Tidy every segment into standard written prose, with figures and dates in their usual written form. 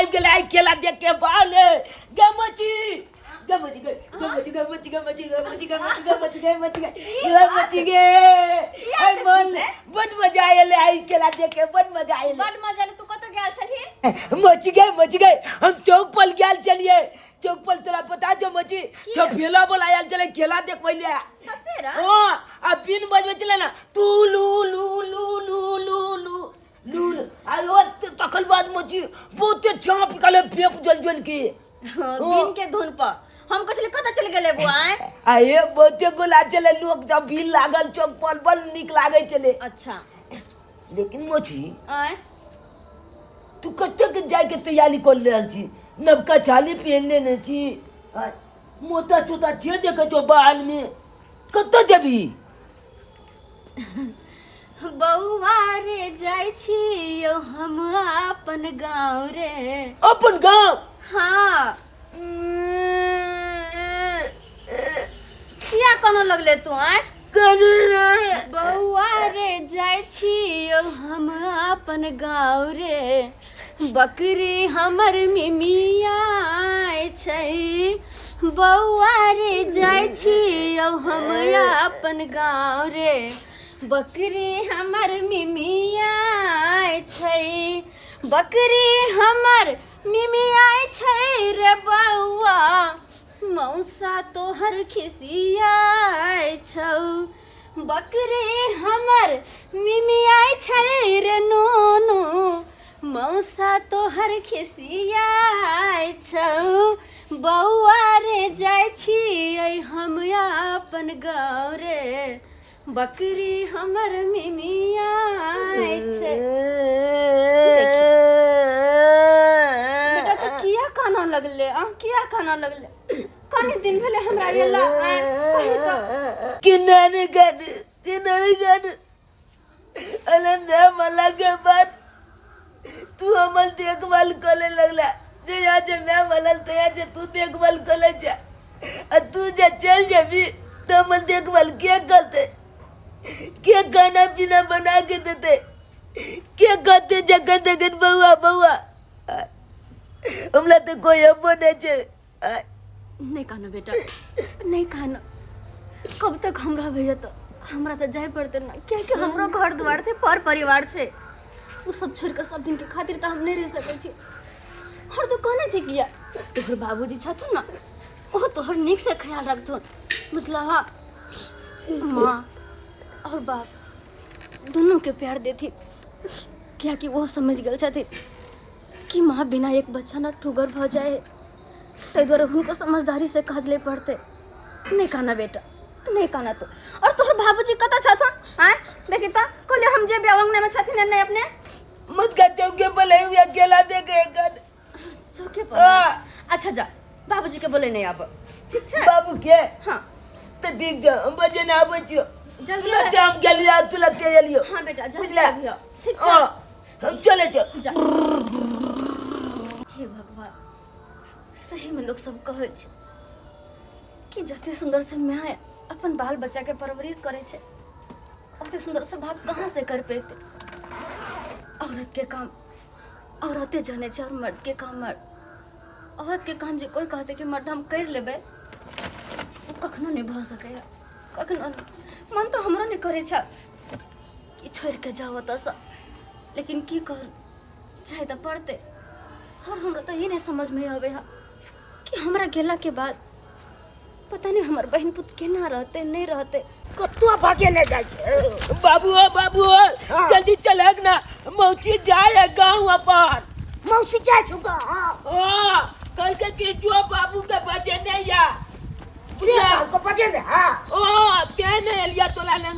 आबि गेलै आइ केला देख के बाले गे मोची गे मोची गे गे मोची गे मोची गे मोची गे मोची गे मोची गे मोची गे मोची गे गे मोची गे किया आइ एते मन खुश है? बड मजा आयल आइ केला देख के बड मजा आयल। बड मजा आयल। तू कतऽ गेल छलही? मोची गे मोची गे, हम चौक पर गेल छलिए। चौक पर तोरा पता छौ मोची, छपेला बोला आयल छलै केला देखबै ले। सपेरा? हाँ, आ बिन बजबै छलै ना तू लू लू लू लू लू लू लू लू। आ ओ तखन बाद मोची बहुते झाँप निकाले फेंक जल जल के। हाँ, बिन के धुन पर हम कहै छलियै कतऽ चलि गेलै बौआ आँय? आ हे बहुते गोला छलै, लोक सब भीड़ लागल चौक पर, बड़ नीक लागै छलै। अच्छा। लेकिन मोची आँय? तू कतेक जायके तैयारी कर रहल छी? नवका छाली पहिन लेने छी, आ मोता चोता छे देखै छौ बाल में, कतऽ जेबही? बौआ रे, जाइ छी यौ हम अपन गाँव रे। अपन गाँव? हाँ। किया कहने लगले तू आँय? बौआ रे, जाइ छी यौ हम अपन गाँव रे, बकरी हमर मिमिया छै। बौआ रे, जाइ छी यौ हम अपन गाँव रे, बकरी हमर मिमिया छै। बकरी हमर मिमिया छै रे बौआ, मौसा तोहर खिसियाइ छौ। बकरी हमर मिमियाइ छै रे नूनू, मौसा तोहर खिसियाइ छौ। बौआ रे, जाइ छियै हम अपन गाँव रे, बकरी हमर मिमियाइ छै। बेटा, तू किया कानऽ लगले आ? किया कानऽ लगले? कनी दिन भेलै हमरा एला आँय, कही तऽ। किनारे गड किनारे गड अरे मैं मरला के बाद तू हमर देखभाल करे लगला। जे यहाँ जे मैं मरल तो यहाँ जे तू देखभाल करे जा, आ तू जे चल जेबी तो हमर देखभाल के करते? के खाना पीना बना के देते? के कहते जगह जगह बउआ बउआ? हमरा तो कोई अबो नहीं छे। नहीं कहना बेटा, नहीं कहना। कब तक हम रहबै तो हमरा तऽ जाय पड़तै ने, कियाकि हमरो घर दुआर छै, पर परिवार छै। ओ सब छोड़ि कऽ सब दिनके खातिर तऽ हम नहि रहि सकै छी। और तू कहने छै किया, तोहर बाबूजी छथुन ने, ओ तोहर नीकसँ ख्याल रखथुन, बुझलह? माँ और बाप दुनूके प्यार देथिन, कियाकि ओ समझ गेल छथिन कि माँ बिना एक बच्चा ना ठुगर भऽ जाइ है। ताहि दुआरे हुनको समझदारीसँ काज लै पड़तै। नहि काना बेटा, नहि काना तू। और तोहर बाबूजी कतऽ छथुन आँय? देखी तऽ, कहलियै हम जेबै अङ्गनामे, छथिन ने नहि अपने? मत का चौके पर ले हुआ केला दे के कर। चौके पर? हाँ। अच्छा जा, बाबूजी के बोले नहीं आब, ठीक छै? बाबू के? हाँ। तो देख जा, हम बजे ना आबै छियो। जल्दी तुरंते हम गेलियो, तुरंते एलियो। हाँ बेटा, जल्दी बुझला? आबियो, ठीक छै? हाँ, हम चले छो। जा। हे भगवान, सही में लोग सब कहै छै कि जते सुंदर से माय अपन बाल बच्चा के परवरिश करे छै, ओते सुंदर से बाप कहाँ से कर पेते। औरत के काम औरते जाने छै और मर्द के काम मर्द। औरत के काम जे कोई कहते कि मर्द हम कर लेबै, ओ कखनो नहि भऽ सकैए, कखनो नहि। मन तऽ हमरो नहि करै छै कि छोड़ि कऽ जाउ ओतऽसँ, लेकिन की करू, जाय तऽ पड़तै। और हमरा तऽ ई नहि समझमे अबै है कि हमरा गेलाके बाद पता नहि हमर बहिन पुत केना रहतै, नहि रहतै। कतौ भागे जाइ छै। बाबू ओ, बाबू ओ। हाँ। जल्दी चलक ना, मौसी जाए है गाँव अपन। मौसी जाइ छौ गाँव? हाँ, कल के कि जो बाबू के बजे नहीं या। से कहलको बजे ने? हाँ। ओ के नहीं एलिया तोला ने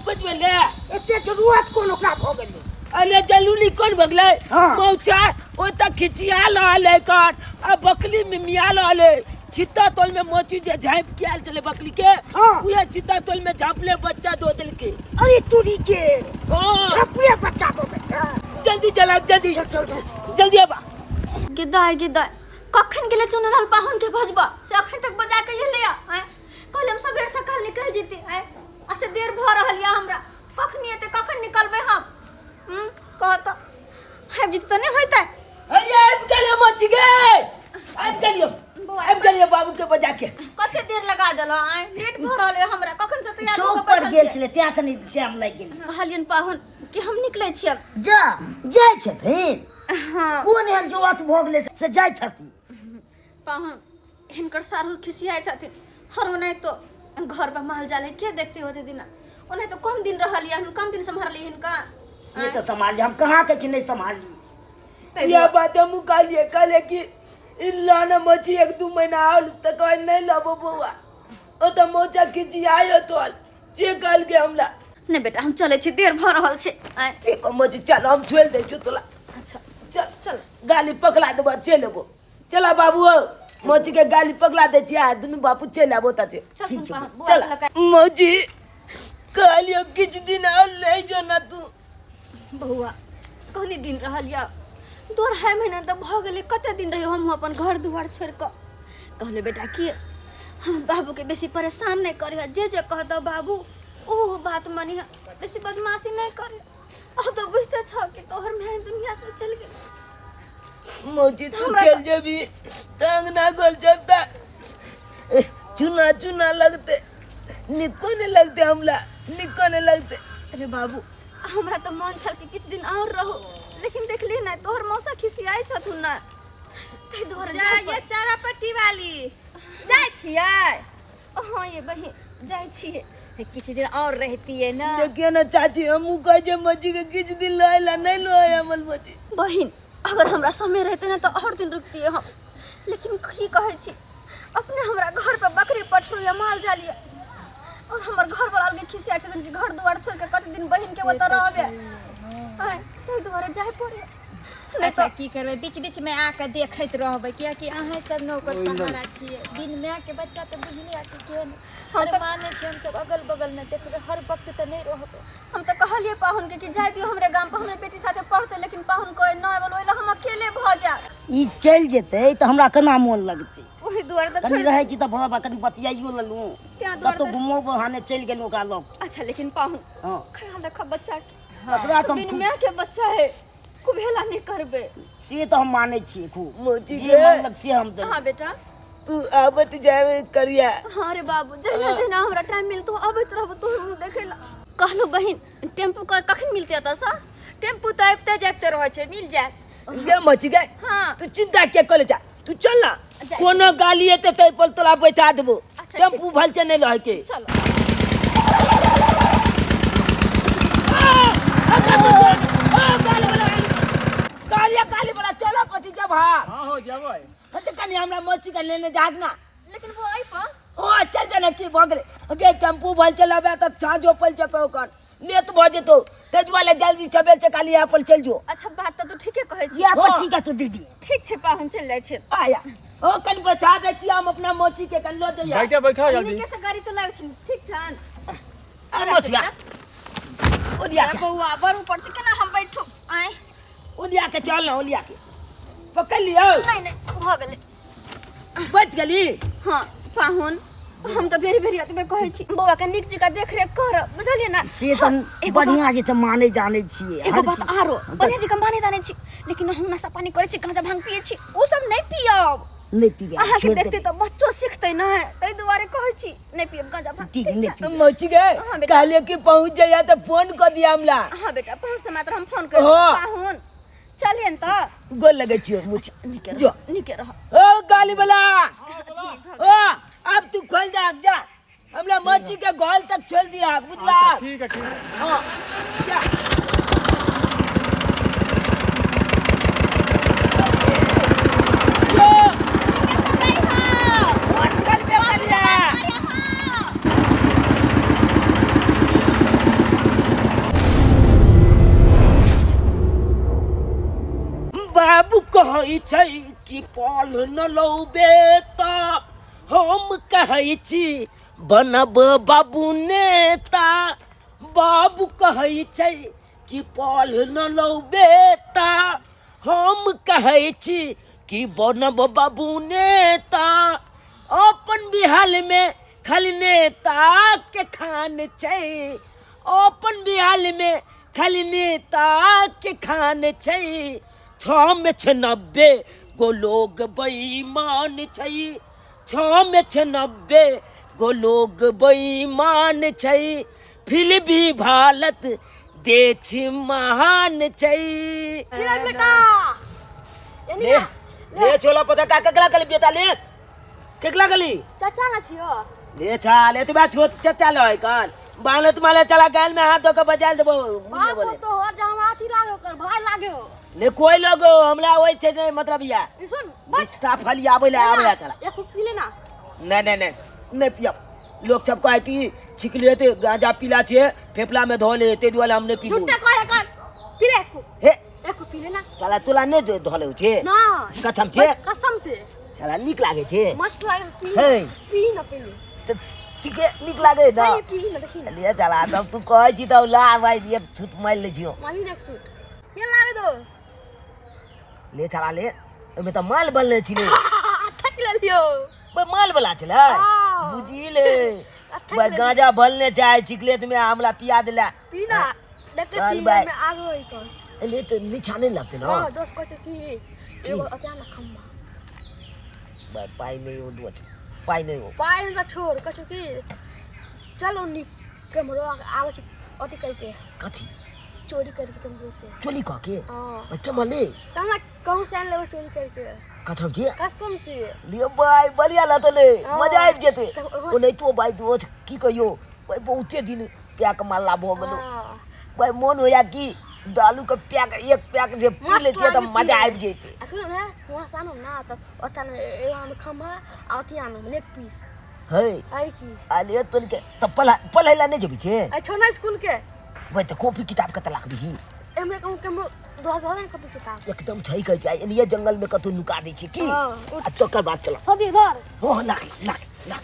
बजबे ले। एते जरूरत कोन ओकरा भऽ गेलै? अरे जरूरी कोन भगलै? हाँ। मौचा ओ तक खिचिया रहल है कर आ बकली में मिया रहल है। छित्ता तोल में मोची जे झाँप के आयल छलै बकली के, हाँ। उहे छित्ता तोल में झाँपले बच्चा दो देलकै। अरे तोरी के! हाँ। छपरे बच्चा दो बेटा। जल्दी चला, जल्दी। चल चल चल। जल्दी आबा। गे दाय, गे दाय, कखन गेलै चुनलाल पाहुन के भजबा से अखन तक बजा के एलै आँय? कहले हम सबेर सकाल निकल जेती आँय, आ से देर भऽ रहल यऽ हमरा। कखन एतै, कखन निकलबै हम? कह तऽ, आबि जेतै तऽ नहि होइतै? हैया आबि गेलै मोची। के बजा के। कते देर लगा देलो आय, लेट भऽ रहल है हमरा, कखन से तैयार चौक भऽ कऽ पर बैठल गेल छियै। छलै तें कनि टाइम लागि गेल। कहलियनि पाहुन कि हम निकलै छी आब। जा जाइ छथिन? हाँ। कोन एहन जरूरत भऽ गेलै से जाइ छथिन? पाहुन, हिनकर सारू खिसियाइ छथिन हर, ओनाहि तो घर पर माल जाल है, के देखते होते दिना, ओनाहि तो कम दिन रहल यऽ, कम दिन सम्हारली हिनका। से तऽ सम्हारली, हम कहाँ कहै छी नहि सम्हारली। ताहि यह दुआरे। बात हम कहलिए, कहलिए कि इ लाना मछी 1-2 महीना आल तऽ कहे नहीं लाबो बौआ, ओ तऽ मोचा खिचियायो तोल जे कहल के हमरा। नहि बेटा, हम चलै छी, देर भऽ रहल छै। आँय। ठीक है मछी, चल हम छोड़ि दै छियौ तोला। अच्छा। चल। चल। गाली पकड़ा देबो, चलि एबो। चला बाबू, हो मौजी के गाली पकड़ा दै छियै आ दुनू बापू चलि आबो ता छै। चल। ठीक छै। बौआ। चल लगा। मौजी, कहलियो किछु दिन और ले जो ना तू। बौआ, कहनी दिन रहल यऽ, 2-2.5 महीना तऽ भऽ गेलै, कते दिन रहियो हमहूँ अपन घर दुआर छोड़ि कऽ। कहले बेटा कि हम बाबूके बेसी परेशान नहि करिह, जे जे कहतऽ बाबू ओ बात मानिह, बेसी बदमाशी नहि करिह। अब तऽ बुझिते छह कि तोहर माय दुनिया से चलि गेल। मौजी, तू हमरा चल जेबी तऽ अंगना गोल जब ता चुना चुना लगते, निको नहीं लगते हमरा, निको नहीं लगते। अरे बाबू, हमरा तऽ मन छल कि किछु दिन और रहू, लेकिन देखली नहि तोहर मौसा खिसियाइ छथुन ना, ताहि दुआरे जा जाय ये चारा पट्टी वाली जाइ छियै? हाँ ये बहिन, जाइ छियै। किछु दिन और रहतियै ना। देखियो ना चाची, हमहूँ कहै छियै मौजी के किछु दिन लए ला, नहीं लए हमर मौजी। बहिन, अगर हमरा समय रहते ना तऽ और दिन रुकतियै हम, लेकिन की कहै छी, अपने हमरा घर पर बकरी पठरू या माल जाल या, और हमर घर वाला के खिसिया छथिन कि घर दुआर छोड़ के कते दिन बहिन के से ओतऽ तऽ रहबे। छै, हँ। आँय, ताहि दुआरे जाय पड़े नहि। अच्छा तऽ की करबै, बीच बीच में आके देखैत रहबै, कियाकि अहाँ सब ने ओकर सहारा छियै। बिन माय के बच्चा तऽ बुझलियै कि केहन। हम अरे तऽ मानै छियै, हमसब अगल बगल में देखबै, हर वक्त तऽ नहि रहबै। हम तऽ कहलियै पाहुन के कि जाय दियौ हमरे गाम पर, हमरे बेटी साथे पढ़तै, लेकिन पाहुन कहै नहि, बोल ओहि लए हम अकेले भऽ जायब। ई चलि जेतै तऽ हमरा केना मोन लगतै? ओहि दुआरे तऽ कनि छोड़ि रहै छी तऽ भऽ कनि बतियाइयो लेलहुँ, तें दुआरे कतहु तऽ घुमो बहाने चलि गेलहुँ ओकरा लग। अच्छा, लेकिन पाहुन, हँ। ख्याल रखब बच्चा के। ओकरा तऽ हम बिन खूब माय के बच्चा है, कुबेला नहि करबै। से तऽ हम मानै छियै खूब। मौजी जे के मानलक से हम देबै। हाँ बेटा। तू आबत जाबे करिया। हाँ रे बाबू, जहिना जहिना हमरा टाइम मिलतो अबैत रहबो तोहर मुँह देखै ला। कहलहुँ बहिन, टेम्पू कखन मिलतै एतऽसँ? टेम्पू तऽ आबिते जाइते रहै छै, मिल जायत। गे मची गे। हाँ। तू चिंता के करे जा, तू चल ना। जाइ। कोनो गाली एते तै पर तोरा बैठा देबो। अच्छा, टेम्पू भल छै नहीं रह के। चलो। कालिया काली वाला, चलो पति जब हाँ। हाँ हो जेबै। हाँ तऽ कनि हमरा मौसी के लेने जात ना। लेकिन वो अइ पर ओ चल जाना की भऽ गेलै गे, टेम्पू भल चलाबे तऽ साँझो पल चको ओकर लेट भऽ जेतौ, ताहि दुआरे जल्दी चबे छै खाली यहाँ पर चलि जो। अच्छा, बात तऽ तू ठीके कहै छी। इएह पर हाँ। ठीक है तू दीदी। ठीक छै पाहुन, चलि जाइ छै। आया ओ कनि बैठा दै छी हम अपना मौसी के, कनि लऽ जइया। बैठा बैठा जल्दी। नीके से गाड़ी चलाबै छी, ठीक छन? आ मौसिया, ओलिया के। बौआ, बड़ ऊपर छै, केना हम बैठू? आँय। ओलिया के चल ना, ओलिया के पकड़ लियौ। नहि नहि, भऽ गेलै। बच गेली। हाँ पाहुन, हम तऽ बेरी बेरी एतबे कहै छी, बौआ के नीक जकाँ देखरेख करब, बुझलियै ना? से तऽ हम एगो बात- बढ़िआँ छै तऽ मानै जानै छियै एगो हर बात चीज। आरो, बढ़िआँ जकाँ मानै जानै छी, लेकिन हम नशा पानी करै छी, गाँजा भांग पियै छी, ओ सब नहि पियब। नहि पीबै। अहाँके छोड़ि देखते देबै। तऽ बच्चो सीखतै ने, ताहि दुआरे कहै छी नहि पियब गाँजा भांग। ठीक, ठीक नहि छै? पीबै। मौसी गे। हाँ बेटा। कहलियै कि पहुँच जाइया तऽ फोन कऽ दिया हमरा। हाँ बेटा, पहुँचते मात्र हम फोन कर। हाँ। पाहुन, चलियन तऽ। गोर लगै छियौ मौसी। नीके जो। रह, नीके रह। ओ गाली वाला, ओ अब तू खोल जा, जा हमरा मौसी के गोल तक छोड़ दिया, बुझला? अच्छा ठीक है, ठीक है। हाँ जा। जो। फोन करबे करिया। बाबू कहै छै कि पल न लौबे तऽ हम कहै छी बनब बाबू नेता। बाबू कहै छै कि पल न लौबे तऽ हम कहै छी कि बनब बाबू नेता। अपन बिहारमे खाली नेता के खान छै, अपन बिहारमे खाली नेता के खान छै। 6 में छै 90 गो लोग बेईमान छै, छओ में छै 90 गो लोग बेईमान छै, फिर भी भारत देश महान छै। बेटा ले ले छोला पता का केकरा कली बेटा ले केकरा कली चाचा ना छियो ले छा ले तो बा छोट चचा लय कान बांगले तुम्हारे चला गाल में हाथ धो के बजाल देबो बुझले बाप बोले तो हर जहाँ अथी लागे ओकर भाई लागे हो ले कोई लोग हमरा ओइ छै नहीं मतलब या ई सुन रिश्ता फली आबै ले आबै चला एक फूट पी लेना। नहीं नहीं नहीं नहीं पियब। लोग सब कहे कि छिक लिए ते गांजा पीला छे फेफड़ा में धो ले ते दुआरे हम नहीं पीबो। झूठे कहे कर पी ले एक फूट। हे एक फूट पी लेना। साला तोला नहीं धोले छे ना कसम छे कसम से साला नीक लागे छे मस्त लागे पी हे। पी ना पी ले त ठीके नीक लागे ना सही पी ना देखी ना ले चला तब तू कहै छी तब ला भाई एक छूट मारि लै छियो। मारी एक सूट के लागे दो ले चला ले ओहिमे तऽ माल बनले छिले ठक ले लियो बे माल वाला छलै हाँ। बुझी ले ठक बे ले गांजा भलने चाहे चिकलेट में हमरा पिया देला पी ना देखते चल छी भाई। में आरो होई कर ले तो नीचा नहीं लगते ना। हां दोस्त कहै छै कि एगो अत्या ना खम्बा बे पाई नहीं हो दोस्त पाई नहीं हो पाई नहीं छोड़ कहै छै कि चलो नी कैमरो आबै छै अथी करके कथी चोरी करके कैमरो से। चोरी कऽ के हां बे केमा ले चल ना कहूं से आन लेबै चोरी करके कसम छी कसम से लियो भाई बढ़िया लगते ले हाँ। मजा आबि जेते तब ओहो ओ नहीं तो भाई दोस्त की कहियो भाई बहुते दिन प्याक मारला भऽ गेलो हां भाई मन होया कि दालू के प्याक एक प्याक जे पी मस्त लेतियै तऽ लागे मजा पीले। आबि जेते। आ सुन ने वहाँ से आनब ना तऽ ओतऽ ने एगो आम खम्भा आ अथी आनब लेग पीस है आई की आले तोल के तऽ पढ़ै ला नहि जेबी छे आ छोना स्कूल के भाई तऽ कॉपी किताब कतऽ राखबिही एमरे कहूँ के हम दो हजार ने कॉपी किताब एकदम छै कहै छै एनिये जंगल में कतौ नुका दै छै की हाँ, आ तकर बाद चल हो इधर हो लाख लाख लाख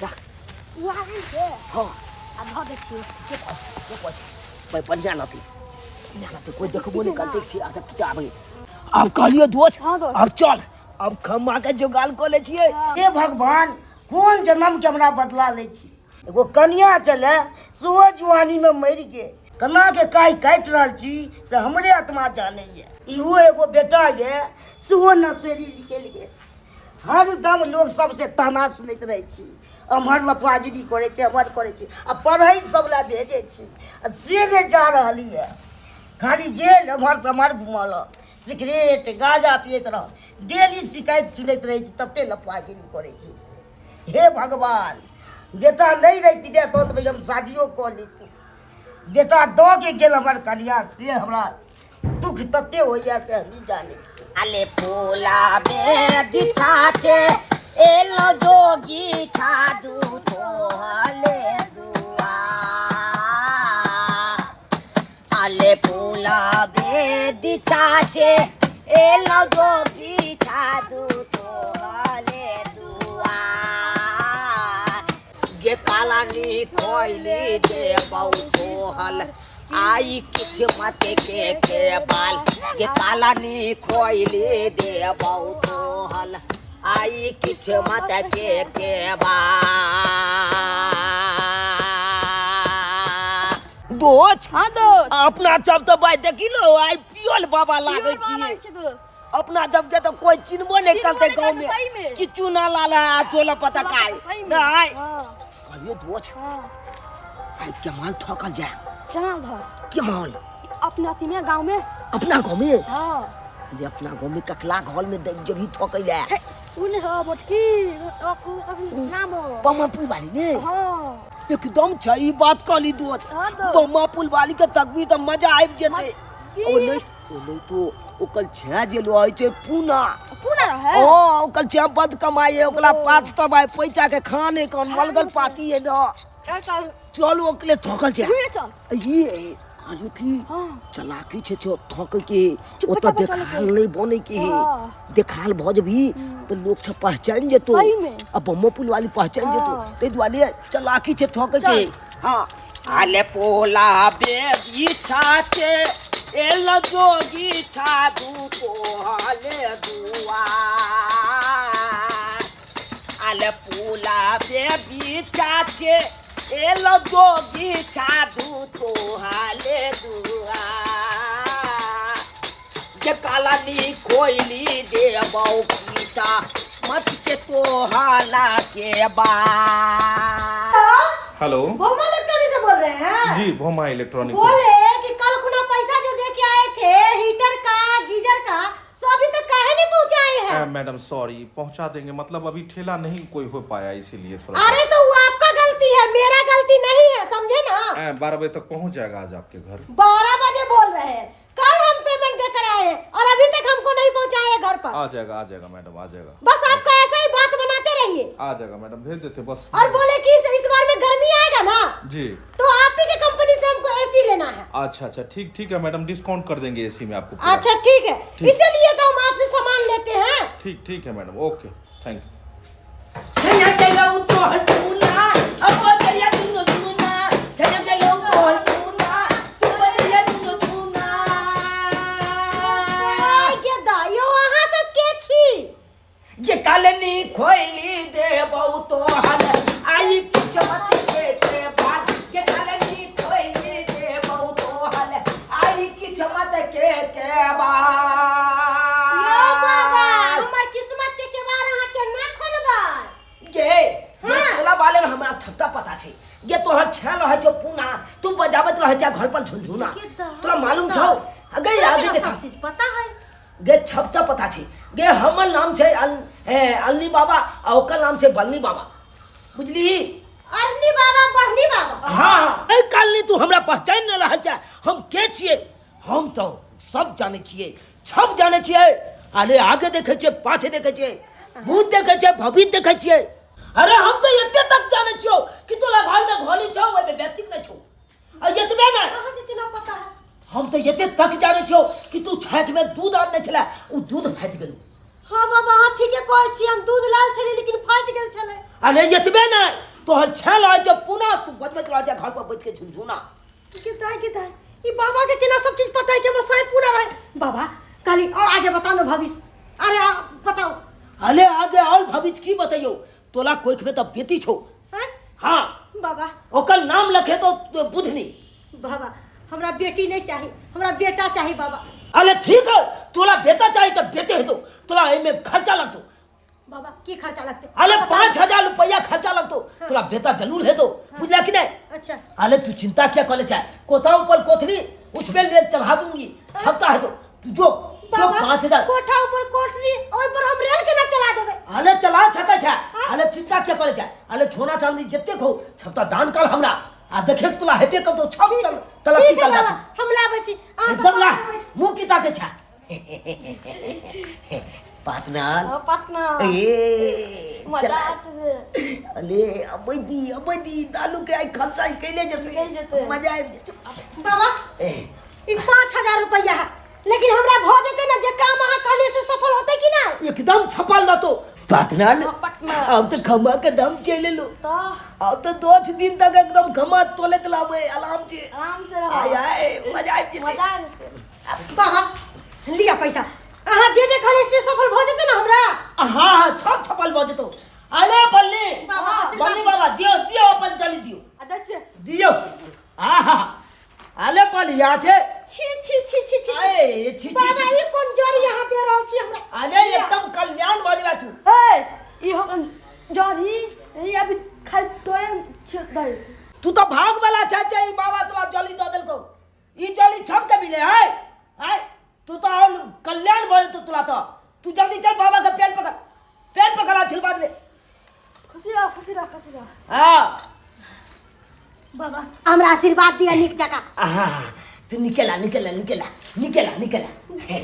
लाख वहाँ आई के हाँ आ धऽ दै छियै के कहै छै भाई बढ़िया रहतै बढ़िया रहतै कोई देखबो नहि करतै छी आ किताब है। आब कहलियो दोस्त हाँ दोस्त। आब चल अब खम्मा के जोगाल कऽ लै छियै। हे भगवान कोन जन्म के हमरा बदला लै छी। एगो कनिया चले सेहो जुआनी में मरि गेल केना के काहि काटि रहल छी से हमरे आत्मा जानैए। इहो एगो बेटा ये सेहो नशेरी निकलि गेल। हरदम लोग सबसे ताना सुनैत रहै छी अमहर लफागिरी करै छै अमहर करै छै आ पढ़ै सब लए भेजै छी आ से नहि जा रहल यऽ। खाली गेल एम्हर से एम्हर घुमलक सिगरेट गाँजा पियैत रहल डेली शिकायत सुनैत रहै छी तते लफागिरी करै छी से। हे भगवान बेटा नहि रहिती रहए तहन तऽ हम शादियो कऽ लैतहुँ। बेटा दऽ के गेल हमर कनिया से हमरा दुख तते होइए से हमही जानै छी। अले फूला बेदिछा छे एलो जोगी साधु तोहले दुआ अले फूला बेदिछा छे एलो जोगी साधु तोहले दुआ गे कालानी खोइली दे बहु तोहल आई किछ मत के बाल के कालानी खोइली दे बहु तोहल आई किछ मत के बाल। दोस्त हां दोस्त अपना सब तो भाई देखी लो आई पियोल बाबा लागे छियै। दोस्त अपना सब के तो कोई चिन्हबो नहीं चिन्हबो करते नहि गांव करतै, में सही में। किछु ना लाला चोला पता चोला काय पता सही में। नहीं हां कहलियो दोस्त हां आई कमाल थकल जाए चना धर कमाल अपना अथी में गांव में अपना गांव में हां जे अपना गांव में ककला घर में देख जब ही थकल जाए उ ने हो मोटकी नाम हो बमा पुल वाली ने हां एकदम सही बात कहली दोस्त हां दोस्त बमा पुल वाली के तकबी त मजा आबि जेतै। की? ओ नहीं तो ओकर छे जे रहै छै पूना पूना रहे ओ ओकर छे बद कमाई है ओकरा पाँच तब आय पैसा के खाने कौन मलगल पाती है ना चल चल चल ओकले थकल जाए घुरे चल ये कहलियो कि हां चलाकी छै छो थकै के चुप ओतऽ चाप चलै देखाल नहीं बनै के है हाँ। देखाल भऽ जेबही तऽ लोक सब पहचान जेतौ सही में। आ बम्बो पुल वाली पहचान जेतौ हाँ। ताहि दुआरे चलाकी छै थकै के चल। हाँ आले पोला बेबी छाते एल जोगी साधु तोहले दुआ आले पोला बेबी छाते एल जोगी साधु तोहले दुआ जे कालानी खोइली दे बहु पीसा किस्मत के तोहला के बाद। हेलो, भोमा इलेक्ट्रॉनिक से बोल रहे हैं? जी, भोमा इलेक्ट्रॉनिक्स। बोले कि कल खुना पैसा जो दे के आए थे हीटर का गीजर का, सो अभी तक काहे नहीं पहुंचाए हैं? मैडम सॉरी, पहुंचा देंगे, मतलब अभी ठेला नहीं कोई हो पाया, इसीलिए थोड़ा। अरे तो वो आपका गलती है, मेरा गलती नहीं है, समझे ना? 12 बजे तक पहुंच जाएगा आज आपके घर। 12 बजे बोल रहे हैं, कल हम पेमेंट देकर आए हैं और अभी तक हमको नहीं पहुंचाए हैं घर पर। आ जाएगा, आ जाएगा मैडम, आ जाएगा। बस आपका ऐसा ही बात बनाते रहिए। आ जाएगा मैडम, भेज देते बस। और बोले कि इस बार में गर्मी आएगा ना, जी, तो आप ही के कंपनी से हमको एसी लेना है। अच्छा अच्छा, ठीक ठीक है मैडम, डिस्काउंट कर देंगे एसी में आपको पूरा। अच्छा ठीक है, ठीक। इसीलिए तो हम आपसे सामान लेते हैं। ठीक ठीक है मैडम, ओके, thank you. छया गेलौ तोहर पूना, अब बजरिया दुनो सुना। छया गेलौ तोहर पूना, तू बजरिया दुनो सुना। आय गे दाइयो, अहाँ सब के छी? ये कालनी खोइली देबौ तोहर आई किस्मत के के बाद। ये कालनी खोइली देबौ तोहर आई किस्मत के बाद। यो बाबा, हमर किस्मत के केवाड़ अहाँ के ना खोलबै। गे ये तोला बारे में हमरा छपता पता छै। ये तोहर छेल रहै छौ पूना, तू बजाबत रहै छै घर पर झुनझुना, के दा- तोरा मालूम छौ? गे आगे केना देखा सब चीज पता है। गे छपता पता छै। गे हमर नाम छै अल्ली बाबा आ ओकर नाम छै बल्ली बाबा, बुझली? अरनी बाबा, बढ़नी बाबा। हाँ, ए कालनी तू हमरा पहचान न रहल छै हम के छियै। हम तो सब जानै छियै, सब जानै छियै। अरे आगे देखै छियै, पाछे देखै छियै, भूत देखै छियै, भविष्य देखै छियै। अरे हम तो एते तक जानै छियौ कि तोरा घर में घोली छौ, ओहिमे व्यक्ति नहि छौ। आ एतबे नहि, अहाँके केना पता है? हम तो एते तक जानै छियौ कि तू छाँछ में दूध आनने छले, ओ दूध फाटि गेलौ। हाँ बाबा, अहाँ ठीके कहै छी, हम दूध लाल छलियै लेकिन फाटि गेल छलै। अरे एतबे नहि, तोहर छेल रहै छौ पुनः, तू बजबैत रहै छै घर पर बैठ के झुनझुना। के दाइ, के दाइ, ई बाबा के केना सब चीज पता है कि हमर साई पूरा रहे? बाबा कहली और आगे बताओ ना भविष्य। अरे बताओ। अरे आगे और भविष्य की बतैयौ, तोला कोख में तो बेटी छौ। हैं? हाँ बाबा, ओकर नाम लखे तो बुधनी। बाबा हमरा बेटी नहीं चाहिए, हमरा बेटा चाहिए बाबा। अरे ठीक है, तोला बेटा चाहिए तो बेटे हेतौ, तोला एहिमे खर्चा लगतौ। बाबा की खर्चा लगते? अरे बताओ। 5000 रुपया खर्चा लगतो, तोला बेटा जरूर हेतौ, बुझला कि नहीं? अच्छा। अरे तू चिंता क्या करे चाहे, कोता ऊपर कोथली उसमें ले चढ़ा दूंगी, छपता है तो तू जो जो बाबा, 5000। कोठा ऊपर कोठरी, ओहि पर हम रेल के ना चला देबै। अरे चला सकै छै। अरे चिंता क्या करे चाहे, अरे सोना चांदी जते खो छपता दान कर हमरा, आ देखे तोला हेबे कर दो छप तल तलक ठीक है निकल बाबा, जातू। हम लाबै छी। अहाँ तऽ एकदम ला, बाबा। मुंह की ताके छा पाटनाल। हाँ, पटना। ए मजा चला। आते है। अरे अबै दी, अबै दी, दालू के आइ खर्चा कैले निकलि जेतै, जेतै। मजा आबि जेतै। बाबा ए ई 5000 रुपया है, लेकिन हमरा भ जेतै ना जे काम अहाँ कहलियै से सफल होतै कि ना? एकदम छपल रहतो पाटनाल। हाँ, पटना। अब तो खमा के दम चलि एलो। तो अब तो 2 दिन तक एकदम खमा तोलैत रहबै आराम से। आराम से रहो। आय आय मजा आबि जेतै। मजा आबि जेतै। बाबा लिअ पैसा, अहाँ जे जे कहलियै से सफल भ जेतै ना हमरा? हाँ हाँ, छप छपल भऽ जेतौ। अरे बल्ली बाबा, आशीर्वाद। बल्ली बाबा दियौ दियौ अपन चली दियौ। आ दै छियै। दियौ। आहा अरे बलिया छै। छी छी छी छी छी। अरे छी छी बाबा छी। ई कोन जड़ी अहाँ दे रहल छी हमरा? अरे एकदम कल्याण भऽ जेबा तू। ए ई हम जड़ी ई अभी खाली तोरे छियै दै। तू तो भाग वाला छै जे ई बाबा तोरा जली दऽ देलकौ। ई जली छप के मिले है आय, तू तो और कल्याण भऽ जेतौ तोरा तो। तू जल्दी चल बाबा के पैर पकड़, पैर पकड़ आ छिलबा दे। खुशी रह, खुशी रह, खुशी रह। हाँ बाबा हमरा आशीर्वाद दिया नीक जकाँ। आहा तू निकला निकला निकला निकला निकला।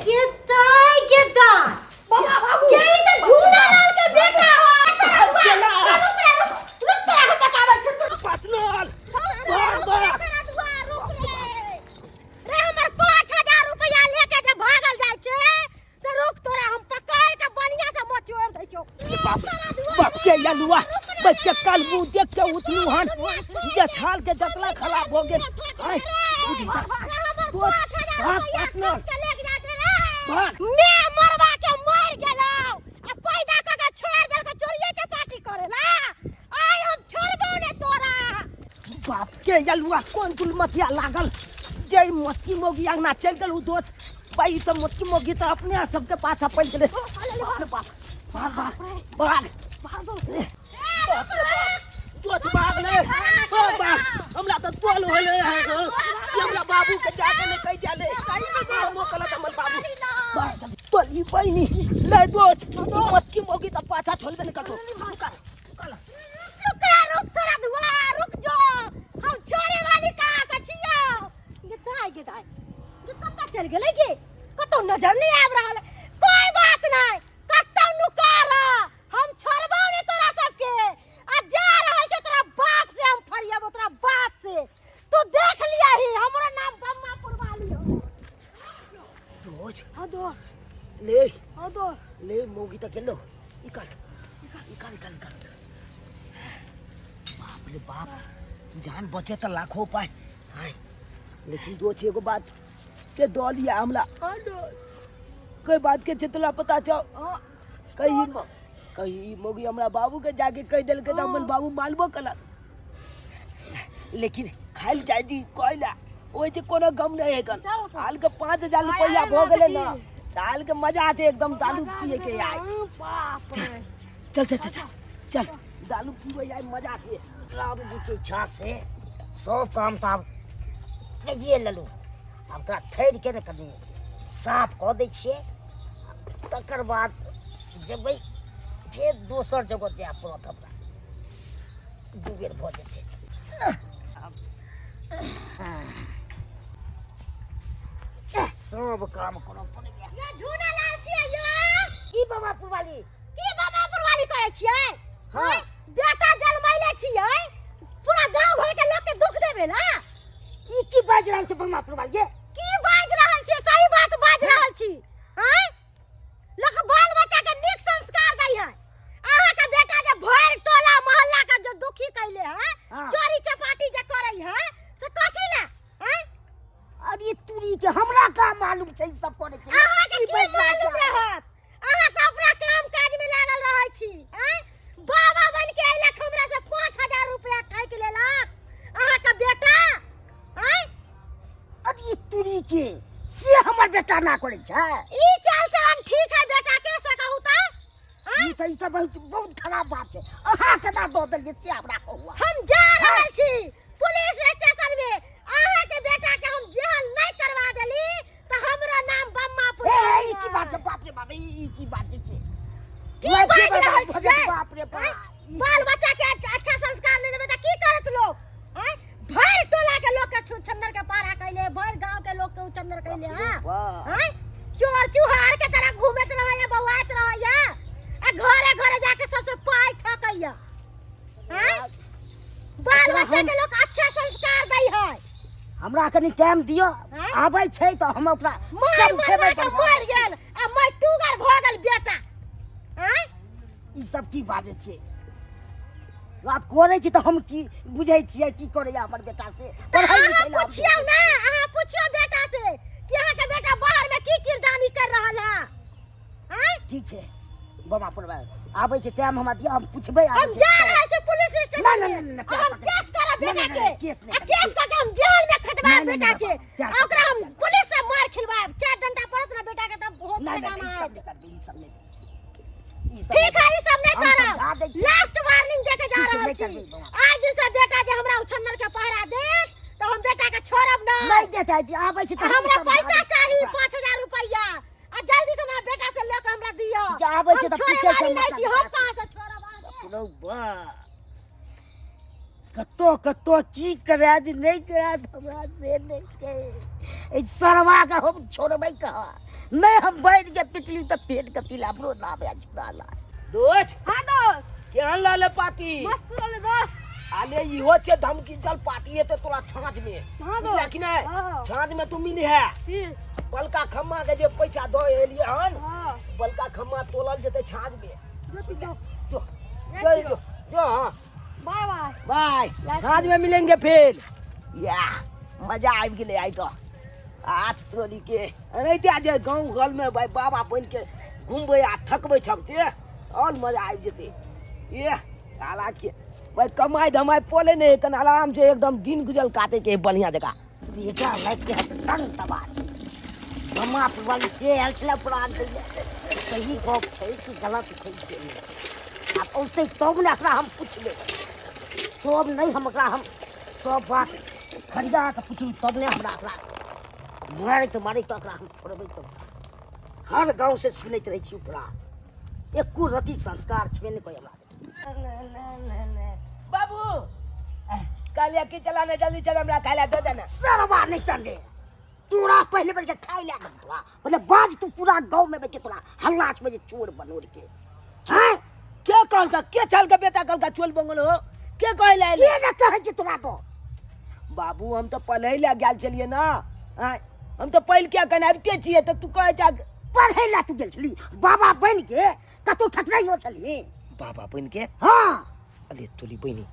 के दाइ, के दाइ। बाबा बाबू। के ई तऽ झूला लाल के बेटा हो। चला। रुक रे, रुक, रुक तोरा हम बताबै छी। पाटनाल। रुक रे, रुक रे, रुक रे। रे हमर 5000 रुपया लेके जे भागल जाइ छै से रुक तोरा हम पकड़ के बढ़िया से मचोड़ दै छियौ। बाप बाप के यलुआ बच्चे कल मुंह देख के उठलू हन जे छाल के जतला खराब हो गेल। आय बुझी जा। भाग पाटनर, भाग। मैं मरवा के मर गेलौ आ पैदा क के छोड़ देलको चोरिये चपाटी करेला। आइ हम छोड़बौ ने तोरा। बाप के यलुआ कोन दुलमतिया लागल जे मोटकी मोगी अंगना चलि गेल। उ दोस्त भाई सब मोटकी मोगी तऽ अपने सबके पाछा पड़ि गेलै। बाप रे बाप। भाग भाग भाग दोस्त भाग ले भाग भाग हमरा तऽ तोल होले है हमरा बाबू के जाके ने कहि जाले हमो कहलक हमर बाबू भाग तोली बहिनी ले दोस्त मच्छी मोगी तऽ पाछा छोड़बे ने करतो रुक रे रुक सरदुआ रुक जो हम छोड़े वाली कहाँ से छियो गे दाई गे दाई गे कतऽ चलि गेलै गे कतौ नजर नहीं आबि रहल कोई बात नहीं कतौ नुका रह हम छोड़बौ नहीं तोरा सबके आ जा रहल छै तोरा बाप से हम फरियाबो तोरा बाप से तू देख लिया ही हमरो नाम बम्मा पुरवाली हो। दोस्त हाँ दोस्त ले हाँ दोस्त ले मौगी तऽ गेलो निकाल निकाल निकाल निकाल बाप रे बाप जान बचे तऽ लाखों उपाय हाय लेकिन दोस्त एगो बात के दऽ लिया हमरा हाँ दोस्त कोई बात के चितला पता छौ हाँ कही कही मौगी हमरा बाबू के जाके कहि देलकै तऽ हमर बाबू मालबो कलक लेकिन खाइल जाय दी कहला ओहि से कोनो गम नहीं है कन साल के 5000 रुपया भऽ गेलै ना साल के मजा छै एकदम दारू पिए के आय बाप रे चल चल चल चल चल दारू पीबै आय मजा छै राम जी के इच्छा से सब काम तऽ आब कैये लेलहुँ आब ओकरा थैर के ने कनि साफ कऽ दै छियै तकर बाद जेबै फेर दोसर जगह जाय पड़त हमरा दू बेर भऽ जेतै सब काम करऽ पड़ैया यो झूना लाल छियै यो की बाबा पुरवाली की बाबा पुरवाली करै छियै हाँ। हैं? बेटा जन्मैले छियै पूरा गांव घर के लोग के दुख देबे ना ई की बाजि रहल छै बाबा पुरवाली ये की बाजि रहल छियै सही बात बाजि रहल छी हैं लोक बाल बच्चा के नीक संस्कार दै है अहाँ के बेटा जे भरि टोला मोहल्ला के जो दुखी कैले है हाँ। चोरी चपाटी जे करै है से कथी ला हैं अरे तुरी के हमरा का मालूम छै ई सब करै छै अहाँ के ई की बाजि रहल मालूम छै? रहत अहाँ तऽ अपना काम काज में लागल रहै छी हैं बाबा बन के अयलक हमरा से 5000 रुपया ठकि लेलक अहाँ के बेटा हैं अरे तुरी के से हमर बेटा ना करै छै ई चाल चलन ठीक है बेटा के से कहू तऽ ई तऽ ई तऽ बहुत बहुत खराब बात छै अहाँ केना दऽ देलियै से हमरा कहू हम जा रहल छी पुलिस स्टेशन में अहाँ के बेटा के हम जेल नहीं करवा देली तऽ हमरो नाम बम्मा ए ई की बात छै बाप रे बाप ई की बात छै की बाजि रहल छियै बाप रे बाप बाल बच्चा के अच्छा संस्कार नहीं देबै तऽ की करत लोग आँय? भरि टोला के लोग के छुछन्नर के पारा कैले भरि गांव के लोग के उछन्नर कैले हां वाह। आँय? चोर चुहार के तरह घूमत रहैया बौआत रहैया आ घरे घरे जाके सबसे पाई ठकैया आँय? बाल बच्चा के लोग अच्छा संस्कार दै है हमरा कनि टाइम दिअ आँय? आबै छै तऽ हम ओकरा मार समझेबै मरवा के मरि गेल आ मैं टूगर भऽ गेल बेटा आँय ई सब की बाजै छै आब करै छी तऽ हम की बुझै छियै की करैया हमर बेटा से तऽ पढ़ै अहाँ लिखै लए पुछियौ ने अहाँ पुछियौ बेटा से कि अहाँके बेटा बाहर में की किरदानी कर रहल है आँय? ठीक छै बाबा पर आबै छै टाइम हमरा दिअ हम पुछबै आबै हम छै जा रहल छी पुलिस स्टेशन ना, ना, ना, ना, में हम केस करब ना, बेटा ना, के ना, केस नहीं आ करब। केस करके हम जेल में खटवाएब ना, ना, बेटा ना, के प्यार आ ओकरा हम पुलिस से मार खिलवाएब चार डंडा पड़त ना बेटा के तब होश ना में ना गाना ई सब आएत। नहि करबै ई सब नहि ई सब ठीक है ई सब नहीं हम करब समझा दै छी। लास्ट वार्निंग दे के जा ठीक है, रहल नहीं छी करबै बौआ। आज दिन से बेटा जे हमरा उछन्नर के पहरा देत तो हम बेटा के छोड़ब ना नहीं देता है आबै छै तऽ हम हमरा समझा पैसा दै छी। चाही 5000 रुपया आ जल्दी से ना बेटा से लेके हमरा दियो जे आबै छै हम तऽ छोड़े पूछै छै वाली नहीं छी हमरा हम कहाँ से छोड़ब अहाँके? रौ बा कतो कतो की करा दी नहीं करा दी हमरा से नहीं के एहि सरवा के हम छोड़बै कहाँ नहीं हम बैठ के पिटली तऽ पेट के तिल हमरो नाम है छुड़ाला दोस्त हाँ दोस्त केहन लहले पाती मस्त रहले दोस्त आले इहो छे धमकी चल पाती है तो तोरा छाँच में हाँ दोस्त। बुझला कि नहीं हाँ। छाँच में तू मिली है ठीक बलका खम्मा के जे पैसा दो एलिए हन हाँ बलका खम्मा तोलल जेते छाँच में जो तू जो जो जो जो जो हाँ बाय बाय बाय साँझ में मिलेंगे फिर या मजा आबि गेलै आइ तऽ हाथ तोड़ी के एनाहिते जे गाँव घरमे भाइ बाबा बनि के घुमबै आ थकबै सब से आओर मजा आबि जेतै ये हालांकि भाइ कमाइ धमाइ पड़ै नहि कनि आराम से एकदम दिन गुजर काटैके है बढ़िआँ जकाँ बेटा लागि के हम तंग तबाह छी मम्मा पुरवाली से आयल छलै प्राण दै लए सही गप छै कि गलत छै से नहि। आब औतै तब ने एकरा हम पुछबै, तब नहि हम एकरा हम सब बात फरिया कऽ पुछबै तब ने हमरा एकरा मारैत मारैत एकरा हम छोड़बै। तब हर गाँव से सुनैत रहै छी, ओकरा एको रति संस्कार छेबे नहि करै हमरा। बाबू कालिया की चलाना, जल्दी चल, हमरा खाय दे देना। सरवा नहीं तंगे तोरा पहले बेर के खाइ ला दम तोरा, पहले बाज तू पूरा गांव में बेके तोरा हल्ला छबे जे चोर बनोर के हैं। के कहल का के छल के बेटा कहल का चोल बंगल हो के कहल आयल? के ने कहै छै तोरा तो? बाबू हम तो पढ़ै ला गेल छलियै ना, आँय, हम तो पढ़ि के अखन आबिते छियै तऽ तू कहै छ पढ़ै ला तू गेल छली बाबा बन के कतौ ठकराइयो छली? बाबा बन के? हाँ। अरे तोली बहिनी,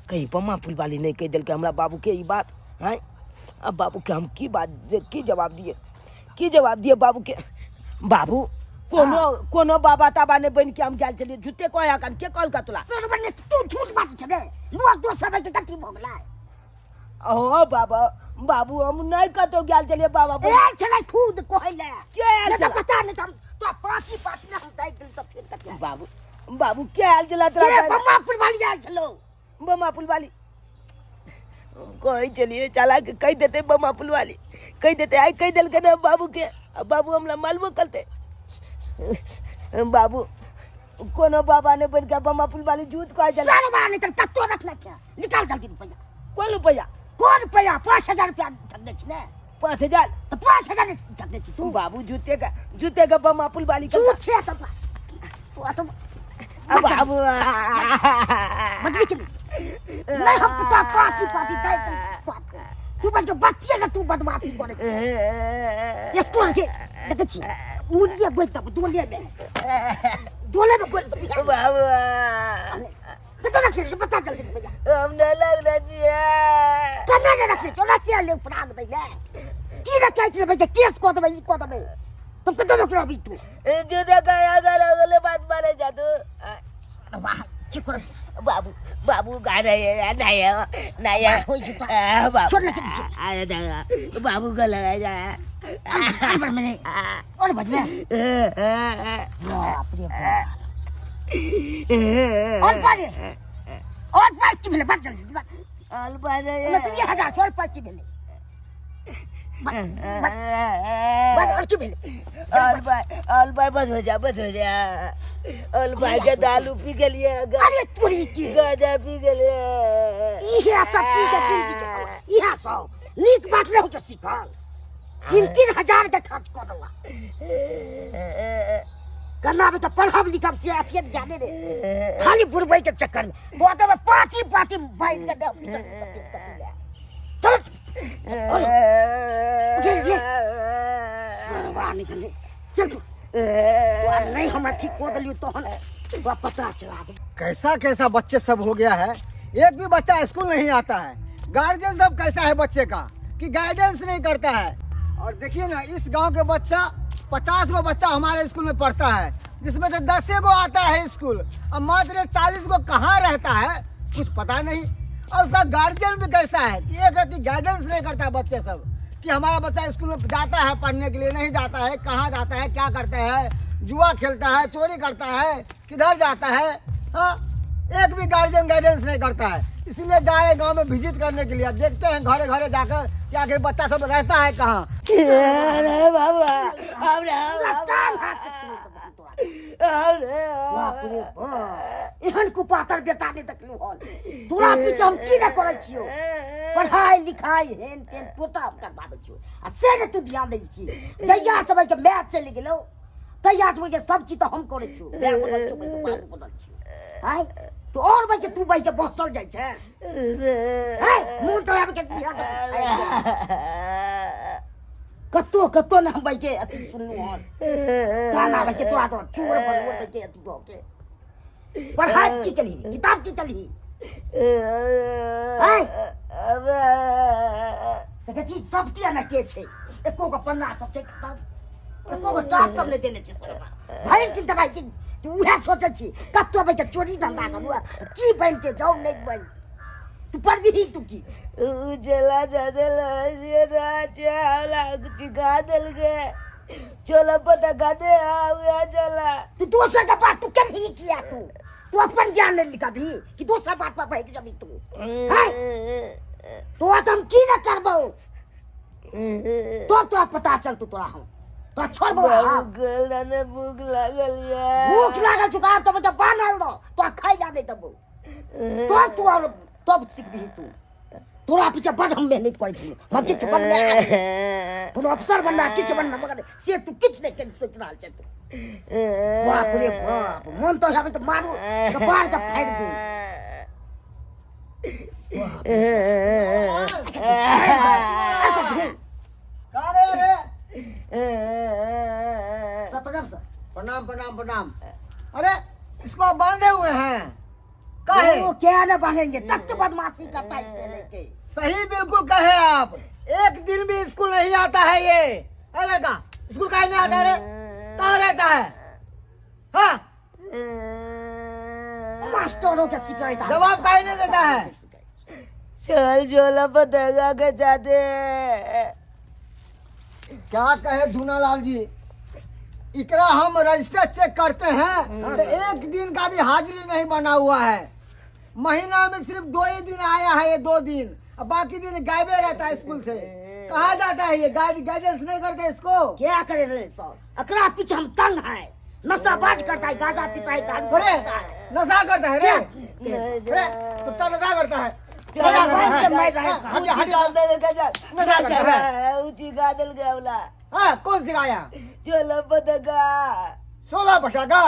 कहीं बम्मा फुलवाली नहीं कहि देलकै हमरा बाबू के ई बात? आँय, अब बाबू के हम की बात की जवाब दिए, की जवाब दिए बाबू के? बाबू कोनो कोनो बाबा ताबा नहीं बन के हम गेल छलियै, झूठे कहे अखन। के कहलका तोरा? सर बने तू झूठ बाजै छले, लोग दोसर के कथी भऽ गेलै? ओ बाबा, बाबू हम नहीं कतौ गेल छलियै बाबा बनि। आयल छलै खुद कहै ले। के आयल नहि तऽ छलै? पता नहि, तऽ हम तो पाँची पाँची ने हम दाबि देली तऽ फेर कथी आयल? बाबू, बाबू के आयल छलै तोरा के कहै? बम्मा पुरवाली आयल छलौ। बम्मा फुलवाली कहै छलियै चला के कहि देतै, बम्मा फुलवाली कहि देतै। आइ कहि देलकै ने बाबू के, आ बाबू हमरा मालबो करतै। बाबू कोनो बाबा नहि बनि के बम्मा फुलवाली झूठ कहै छलै। सरवा नहि तऽ कत्तो रखने छै, निकाल जल्दी रुपैआ। कोन रुपैआ? कोन रुपैआ? 5000 रुपैआ ठकने छी ने? 5000? तऽ 5000 नहि ठकने छी तू? बाबू जूते के बम्मा फुलवाली झूठ छै तऽ तू तऽ बाबू बदली के नहीं हम तो पाती पाती दे दे तू बस के बच्चे से तू बदमाशी करे छी एक तोर के देखै छी मुड़िए गोइ तब डोले में, डोले में गोइ तब। बाबू कतऽ रखले छी बता जल्दी रुपैआ। हम नहीं लगने छियै। कना ने रखले छी? ओना किया ले प्राग दै ले की रखै छी भैया? केस कऽ देबै, ई कऽ देबै, तब कतऽ रखले अभी तू? जूते का अगर अगले बात मारे जा तू। वाह की कर बाबू, बाबू गा रहे हैं नहीं है नहीं है होई छै तो। बाबू छोड़ लेकिन छोड़। अरे दादा बाबू को लगा जा और बार मैंने और बजमे बाप रे बाप और पारे और पाँच की भेलै बात जल्दी बात अल बारे ओमे तो ये हजार छोड़ पाँच की भेलै बस बस बस और की भेलै? अल बाय अल बाय, बस हो जा, बस हो जा। अल बाय के दारू पी गेलिए। अरे तोरी के गाजा पी गेलिए। इहे सब पी के जिंदगी के इहे सब नीक बात नहीं हो तो सिखल 3-3 हजार के खर्च कऽ देला कन्ना में। तो पढ़ब लिखब से अथिए ज्ञाने रे, खाली बुढ़बै के चक्कर में बोते में पाती पाती बांध के दे निकल सब। चल उठे ले सरवा निकले, चल तू तो आ नहीं हम अथी कऽ देलियो तहन तो पता चला दे। कैसा कैसा बच्चे सब हो गया है, एक भी बच्चा स्कूल नहीं आता है। गार्जियन सब कैसा है बच्चे का कि गाइडेंस नहीं करता है। और देखिए ना, इस गांव के बच्चा 50 गो बच्चा हमारे स्कूल में पढ़ता है, जिसमें से 10 गो आता है स्कूल। अब मात्र 40 गो कहाँ रहता है कुछ पता नहीं। और उसका गार्जियन भी कैसा है कि एक रत्ती गाइडेंस नहीं करता है बच्चे सब कि हमारा बच्चा स्कूल में जाता है पढ़ने के लिए, नहीं जाता है, कहाँ जाता है, क्या करता है, जुआ खेलता है, चोरी करता है, किधर जाता है। हाँ, एक भी गार्जियन गाइडेंस नहीं करता है। इसलिए जा रहे गांव में विजिट करने के लिए। अब देखते हैं घरे घरे जाकर कि आखिर बच्चा सब रहता है कहाँ। अरे बाबा हमरा पूरा टांग हाथ के तोड़ देबौ तोरा। बाप रे बाप, एहन कुपातर बेटा नहि देखलहुँ हन। तोरा पीछे हम की नहि करै छियौ, पढ़ाइ लिखाइ हेन तेन टोटा हम करबाबै छियौ आ से नहि तू ध्यान दै छी। जहिया से के माय चलि गेलौ तहिया से के सब चीज तऽ हम करै छियौ, माय बनल छियौ, बाबू बनल छियौ। आँय तू और भाई के तू भाई के बसल जाइ छै हैं मुँह तो आबि के दिया कतो कतो ने हम भाई के अथी सुनलहुँ हन ताना भाई के तोरा तो चोर बनबो भाई के अथी दऽ के पढ़ाइ की केलही, किताब की केलही? आँय देखै छी सब किया ने के छै, एको गो पन्ना सब छै किताब, एको गो टास सब नहि देने छै सरकार। भरि दिन दबाइ छी तू उएह सोचै छी कतौ भाई के चोरी धंधा करू आ की बनि के जाउ नहि बनि तू पढ़बिही तू की? उजला जदल चिखा देलकै। चोला पता गाने आ चला। तू दोसर के बात तू के नहीं किया, तू तू अपन ज्ञान ले ली कभी कि दोसर बात पर बहक जबी तू हैं? तो तो हम की ना करबो तो तो पता चल तू तोरा हम तो छोड़बो हम। गोलदाने भूख लागल या। भूख लागल चुका तो जब बान्हल दो तो खाई जा नहीं देबो तो तू और तब सीखबी तू। तोरा पीछे बड़ हम मेहनत करै छी, हम किछु बनबे कोनो अफसर बनना किछु बनना, मगर से तू किछु नहि कर सोचि रहल छै तू। बाप रे बाप, मन तो आबै तऽ मारू कपार के फाड़ि दू। का रे रे? सर प्रणाम सर। प्रणाम प्रणाम प्रणाम। अरे इसको आप बांधे हुए हैं काहे? वो क्या ना बांधेंगे, तख्त बदमाशी करता है इसे लेके। सही बिल्कुल कहे आप, एक दिन भी स्कूल नहीं आता है ये। अरे लड़का स्कूल काहे नहीं आता रे? कहाँ रहता है? हाँ मास्टरों के शिकायत आता जवाब काहे नहीं देता है? चल झोला पतंगा के जाते। क्या कहे धूनालाल जी, इकरा हम रजिस्टर चेक करते हैं तो एक दिन का भी हाजिरी नहीं बना हुआ है। महीना में सिर्फ 2 ही दिन आया है ये, 2 दिन, अब बाकी दिन गायबे रहता है स्कूल से। कहाँ जाता है ये? गाइडेंस नहीं करते इसको। क्या करे रे सर, अकरा पीछे हम तंग है, नशाबाज करता है, गांजा पीता है, दारू अरे पीता है। नशा करता है रे, अरे कुत्ता नशा करता है। नशा करता है। मार रहा है साहब। हट जा, हट जा। नशा करता है। ऊंची गादल गवला। हाँ कौन सिखाया? चोला पतंगा। 16 पटाखा,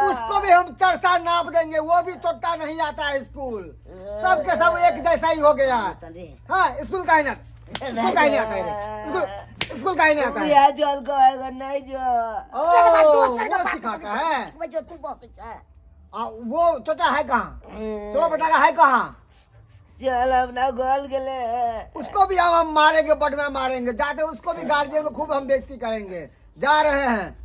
उसको भी हम चरसा नाप देंगे, वो भी चोटा नहीं आता है स्कूल। सब के सब एक जैसा ही हो गया। हाँ स्कूल का ही ना, स्कूल का ही नहीं आता है रे। स्कूल स्कूल का ही नहीं आता है। यहाँ चल को आएगा नहीं जो। ओ, वो सिखाता है। जो तू बहुत है। वो छोटा है कहाँ? 16 पटाखा है कहाँ? चल अपना गोल गले। उसको भी हम मारेंगे, बट में मारेंगे जाते, उसको भी गार्जियन को खूब हम बेइज्जती करेंगे। जा रहे हैं,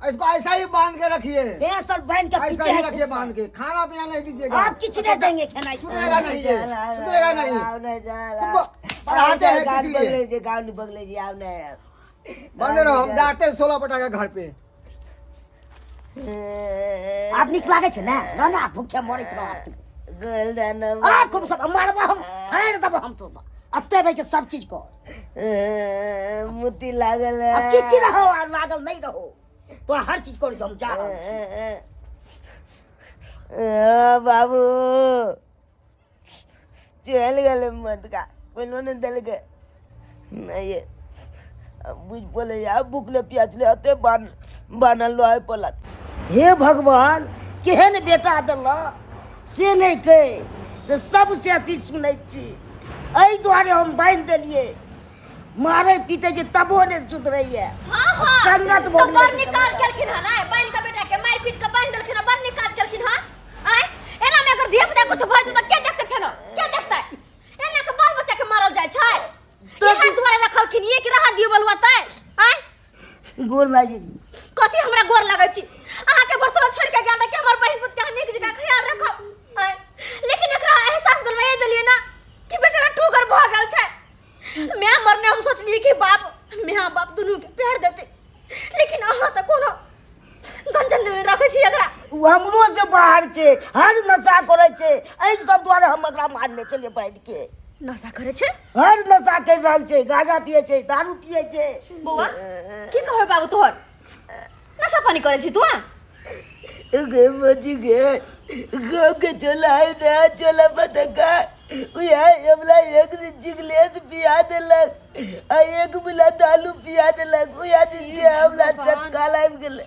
इसको ऐसा ही बांध के रखिए, सर बांध के ऐसा पीछे ही है रखिए बांध के, खाना पीना नहीं दीजिएगा। आप किसी नहीं देंगे खाना, सुधरेगा नहीं ये, सुधरेगा नहीं। तुमको पढ़ाते हैं किस लिए? गाँव बगले जी आओ नहीं बांधे रहो, हम जाते हैं 16 पटाखा घर पे। आप निक लागे छै ने, रहना भूखे मरैत रह आप। गोलदाना आप खूब सब मारबो हम, फाड़ि देबो हम तो अत्ते भाई के सब चीज को। मोती लागल है। अब किछु रहो आ लागल नहीं रहो, तो हर चीज करू हम जा रहल छी। बाबू चल गए मत का कोनो ने दल के नहीं बुझ बोले यार भूखले प्यासले आते बान बानल लो आए पलत। हे भगवान केहन बेटा देल से नहीं कहे से सबसे अति सुनै छी, एहि दुआरे हम बान्हि देलियै। मारे पीटे छै तबो नहि सुधरैया। हाँ हाँ संगत तो भऽ गेलै बड़ नीक काज केलखिन हँ ने, बान्हि के बेटा के मारि पीट के बान्हि देलखिन हँ, बड़ नीक काज केलखिन हँ। आँय एना में अगर धिया पुता कुछ भऽ जेतै तऽ के देखतै फेरो, के देखतै? एना के बाल बच्चा के मारल जाइ छै, इएह दुआरे रखलखिन ये कि रह दियौ बलुआ तै। आँय गोर लागि कथी हमरा गोर लगै छी? अहाँके बरसवा छोड़ि के गेल कि हमर बहिन पुत के अहाँ नीक जकाँ ख्याल रखब। आँय लेकिन एकरा एहसास दिलवाइए देलियै ना कि बेचारा टूगर भऽ गेल छै। मैं मरने हम सोचलिए कि बाप मैं बाप दुनू के प्यार देते, लेकिन अहाँ तऽ कोनो गंजन में रखै छी एकरा। ओ हमरो से बाहर छै, हर नशा करै छै, एहि सब दुआरे हम एकरा मारने छलियै बान्हि के। नशा करै छै? हर नशा करि रहल छै, गांजा पियै छै, दारू पियै छै। बौआ की कहबै बाबू तोहर नशा पानी करै छी तू? गे मजी गे गाँव के चोला है ना चोला पतंगा उया हमला एक दिन जिगलेत पिया देलक आ एक बुला दालू पिया देलक, उया दिन से हमला चटका लाबि गेलै।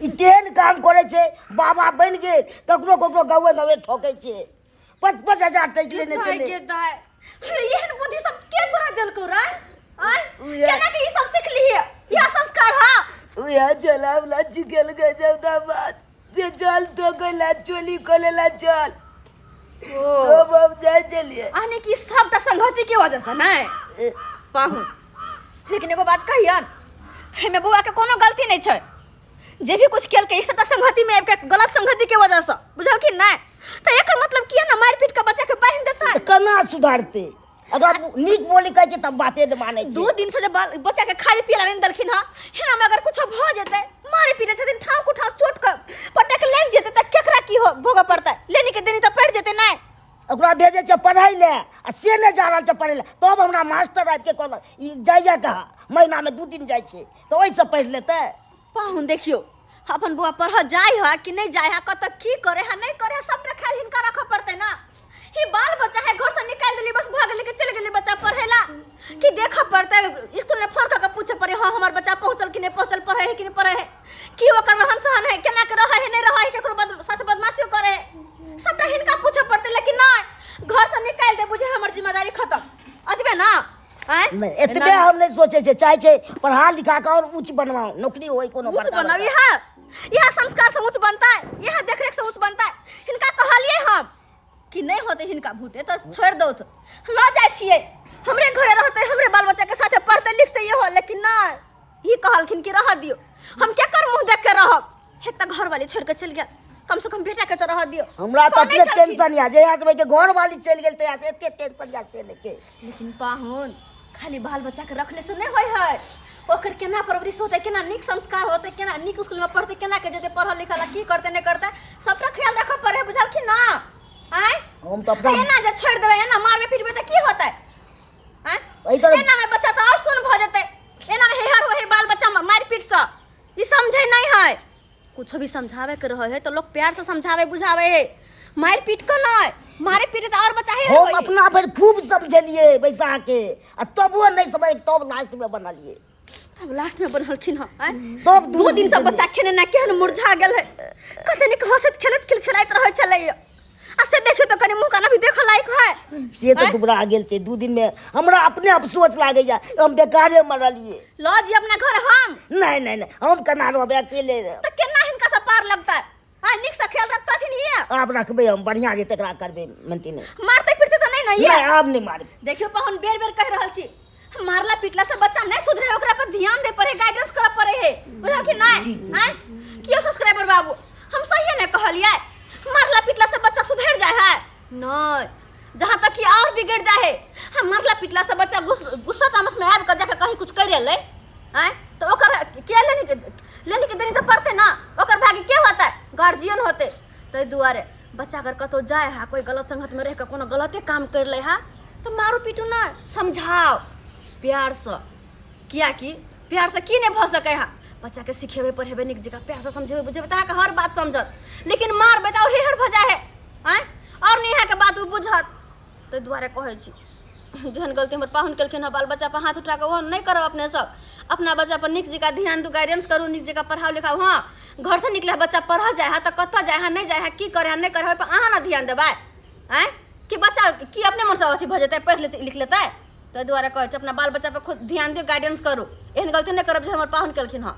ई तेहन काम करै छै, बाबा बनि गेल ककरो ककरो गौए गौए ठोकै छै, 5-5 हजार टकि लेने छलै। अरे एहन बुद्धि सब के तोरा देलकौ रे? आँय केना के ई सब सिखलिही? इएह संस्कार हा? उया चोला वाला जिगल गजब दा बात जे चल तो कोला चोली कोलेला चल तो बाप जाय चलिए। आने की सबटा संगति के वजह से नै पाहु। लेकिन एगो बात कहियन, एहिमे बौआ के कोनो गलती नहीं छै, जे भी कुछ केलकै ई सबटा संगति में आबि के गलत संगति के वजह से, बुझलखिन नै? तऽ एकर मतलब किया ना मारि पीट के बच्चा के बान्हि देतै? केना सुधारतै? अगर नीक बोली कहै छै तब बाते नहि मानै छै। 2 दिन से जब बाल बच्चा के खाए पिए ला नहीं देलखिन हां, हेना में अगर कुछो भ जेतै, मारे पीटे छथिन, ठाव कुठाव चोट के पटक लागि जेतै त केकरा की हो भोगऽ पड़तै? लेनी के देनी त पड़ि जेतै नहि। ओकरा भेजै छै पढ़ै लए आ से नहि जा रहल छै पढ़ै लए, तब हमरा मास्टर आबि के कहलक ई जाइए कहाँ, महीनामे 2 दिन जाइ छै तऽ ओहिसँ पढ़ि लेतै। पाहुन देखियौ अपन बौआ पढ़ऽ जाइ है कि नहि जाइ है, कतऽ की करे है नहि करे है, सबटा ख्याल हिनका रखऽ पड़तै ना। ही बाल बच्चा है, घर से निकालि देली बस भऽ गेलै कि चलि गेलै बच्चा पढ़ै ला, कि देखऽ पड़तै स्कूल में फोन कऽ के पूछऽ पड़े हाँ हमर बच्चा पहुँचल कि नहि पहुँचल, पढ़ै है कि नहि पढ़ै है, की ओकर रहन सहन है, केना के रहै है नहि रहै है, केकरो साथ बदमाशियो करे है, सबटा हिनका पूछऽ पड़तै। लेकिन नहि, घर से निकालि दे बुझे हमर जिम्मेदारी खत्म, अतबे ना। आँय? नहि, एतबे हम नहि सोचै छियै, चाहै छै पढ़ा लिखा कऽ आओर उच्च बनवाउ, नौकरी होय कोनो ऊँच बड़का बनाउ, बड़का। इएह संस्कार से ऊँच बनतै, इएह देखरेख से ऊँच बनतै। हिनका कहलियै हम कि नहि होतै हिनका भूते तऽ छोड़ि दौथ, लऽ जाइ छियै हमरे घरे रहतै, हमरे बाल बच्चा के साथे पढ़तै लिखतै इहो। लेकिन नहि, ई कहलखिन कि रहऽ दियौ, हम केकर मुँह देख के रहब? हे तऽ घरवाली छोड़ि कऽ चलि गेल, कम से कम बेटा के तऽ रहऽ दियौ। हमरा तऽ कहने अपने छलखिन। टेंशन यऽ, जहिया से के घरवाली चलि गेल तहिया से एते टेंशन यऽ से लेके। लेकिन पाहुन खाली बाल बच्चा के रखले से नहीं होय है, ओकर केना परवरिश होतै, केना नीक संस्कार होतै, केना नीक स्कूल में पढ़तै, केना के जेतै पढ़ल लिखल आ की करतै नहि करतै, सबटा ख्याल रखऽ पड़ै है, बुझलखिन ना? आँय? हम तऽ अपना एना जे छोड़ि देबै, एना मारबै पीटबै तऽ की होतै? आँय? एहि तरह- एना में बच्चा तऽ आओर सुन भऽ जेतै, एना में हेहर होय है बाल बच्चा मारि पीट सँ, ई समझै नहि है। कुछो भी समझावे के रहे है तो लोग प्यार से समझावे बुझावे है, मार पीट के नहीं, मारे पीटे तो और बच्चा है। हम अपना भरि खूब समझेलियै बैसा के आ तबो नहि समझ, तब लास्ट में बनलियै। तब लास्ट में बनलखिन हँ, आँय? तब 2 दिन से बच्चा खेने ना केहन मुरझा गेल है, कते नीक हंसैत खेलैत खिलखिलाइत रहै छलैया, आ से देखियौ तऽ कनि मुँह कान अभी देखऽ लायक है। से तऽ आँय? दुबरा गेल छै 2 दिन में, हमरा अपने अफसोस लागैया हम बेकारे मरलियै। लऽ जी अपना घर हम। नहि नहि नहि, हम केना रहबै अकेले रहब। तऽ केना हिनका से पार लगतै? आँय, नीक से ख्याल रखतथिन ये। आब रखबै हम बढ़िया जे तकरा करबै मेंटेन। मारतै पीटतै तऽ नहि ने ये? नहि, आब नहि मारबै। देखियौ पाहुन, बेर बेर कहि रहल छी, मारला पीटला से बच्चा नहीं सुधरे, ओकरा पर ध्यान दे पड़े, गाइडेंस करऽ पड़े है, बुझल कि नहीं? आँय कियो सब्सक्राइबर बाबू, हम सही ने कहलियै, मारला पीटला से बच्चा सुधर जाए है नहीं, जहाँ तक कि और बिगड़ जाए है। हम मारला पीटला से बच्चा गुस्सा तामस में आबि कऽ जाके कहीं कुछ करि ले, आँय तो ओकर के लेनी के देनी तऽ पड़तै ना, ओकर भाग्य के होतै? गार्जियन होतै। ताहि दुआरे बच्चा अगर कतहु जाए है, कोई गलत संगत में रह कऽ कोनो गलते काम करि लै है तो मारू पीटू ना, समझाओ प्यार से, कियाकि प्यार से की नहीं भऽ सकै है। बच्चा के सिखेबै पढ़ेबै नीक जकाँ, प्यार से समझेबै बुझेबै तऽ अहाँके हर बात समझत, लेकिन मारबै तऽ आओर हेहर भऽ जाइ है, आँय आओर नहि अहाँके बात ओ बुझत। ताहि दुआरे कहै छी जेहन गलती हमर पाहुन केलखिन हँ बाल बच्चा पर हाथ उठा कऽ, ओहन नहि करब। अपने सब अपना बच्चा पर नीक जकाँ ध्यान दू, गाइडेंस करू, नीक जकाँ पढ़ाउ लिखाउ। हँ, घर से निकले बच्चा पढ़ऽ जाइ है तऽ कतऽ जाइ है नहि जाइ है, की करै है नहि करै है, ओहिपर अहाँ ने ध्यान देबै, आँय कि बच्चा की अपने मनसँ अथी भऽ जेतै, पढ़ि लेतै लिख लेतै। ताहि दुआरे कहै छी अपना बाल बच्चा पर खुद ध्यान दियौ, गाइडेंस करू, एहन गलती नहि करब जे हमर पाहुन केलखिन हँ।